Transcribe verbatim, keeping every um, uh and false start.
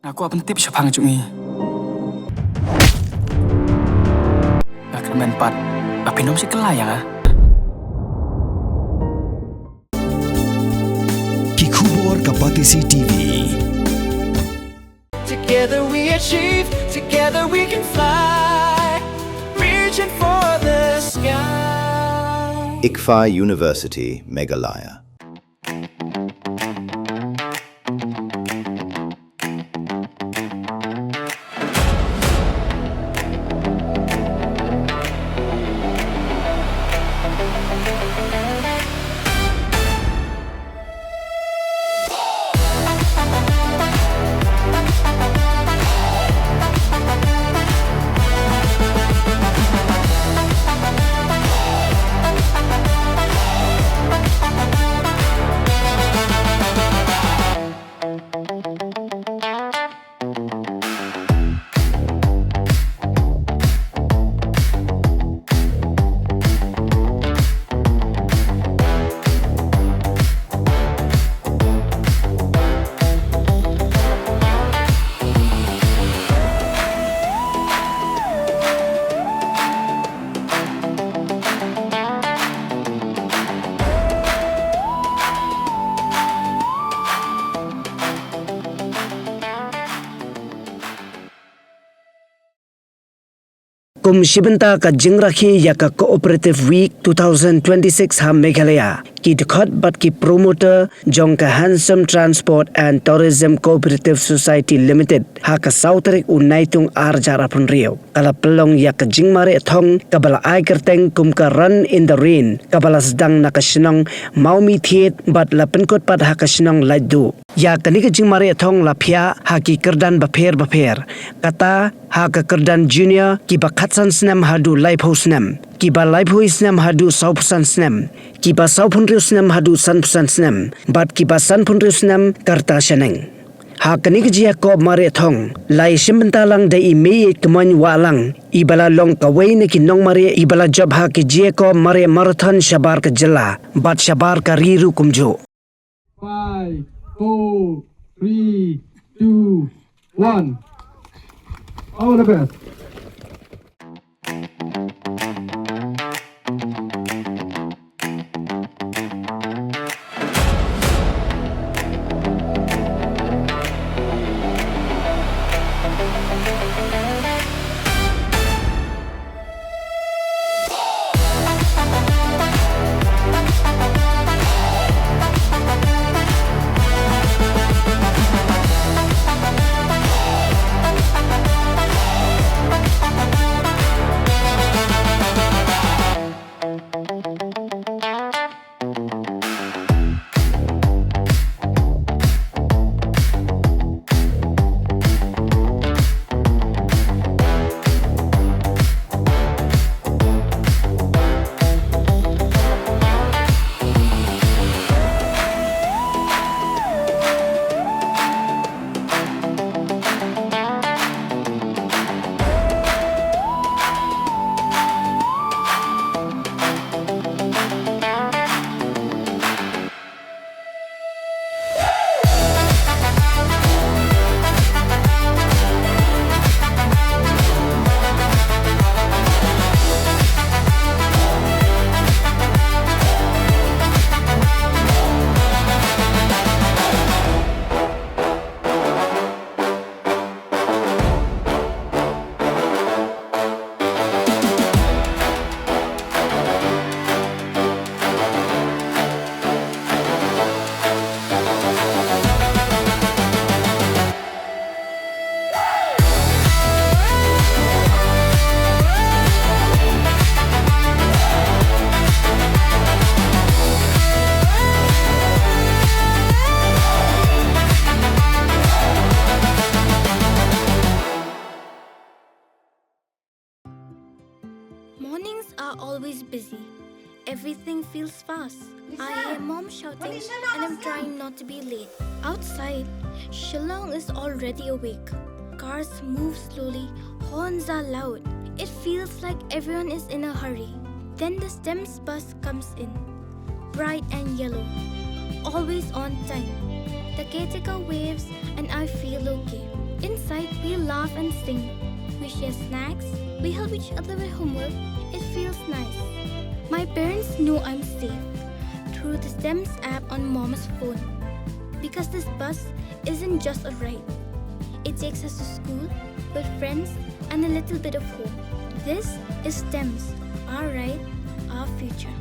Nga kwah pyntip shaphang jong ngi. Nga kyrmen pat ba phin ym shah kylla ïa nga. Ki khubor ka Batesi T V. Together we achieve, together we can fly, reaching for the sky. ICFAI University, Meghalaya. Kum shi bynta ka jingrakhe ïa ka Cooperative Week two thousand twenty-six ha Meghalaya, ki dkhot bad ki promoter jong ka Hansom Transport and Tourism Cooperative Society Limited ha ka saw tarik u Naitung ar hajar arphew hynriew, ka la pynlong ïa ka jingmareh thong kaba la ai kyrteng kum ka Run in the Rain, kaba la sdang na ka shnong Mawmynthiat bad la pynkut pat ha ka shnong Laitduh. Ïa kane ka jingmareh thong la phiah ha ki kyrdan bapher bapher. Kata, ha ka kyrdan junior, kiba khatsan snem haduh laiphew snem, kiba laiphew snem haduh sawphew san snem, kiba sawphew hynriew snem haduh sanphew san snem, bad kiba sanphew hynriew snem ka rta shaneng. Ha kane ka jingïakob mareh thong la ïashim bynta lang da i Meiieid Kmoin Wahlang, iba la long kawei na ki nongmareh iba la jop ha ki jingïakob mareh marathon shabar ka jylla bad shabar ka ri ruh kumjuh. Five, four, three, two, one. All the best. Mornings are always busy. Everything feels fast. I hear mom shouting and I'm trying not to be late. Outside, Shillong is already awake. Cars move slowly, horns are loud. It feels like everyone is in a hurry. Then the STEMS bus comes in. Bright and yellow. Always on time. The caretaker waves and I feel okay. and sing. We share snacks. We help each other with homework. It feels nice. My parents know I'm safe through the STEMS app on Mom's phone. Because this bus isn't just a ride, it takes us to school, with friends, and a little bit of home. This is STEMS, our ride, our future.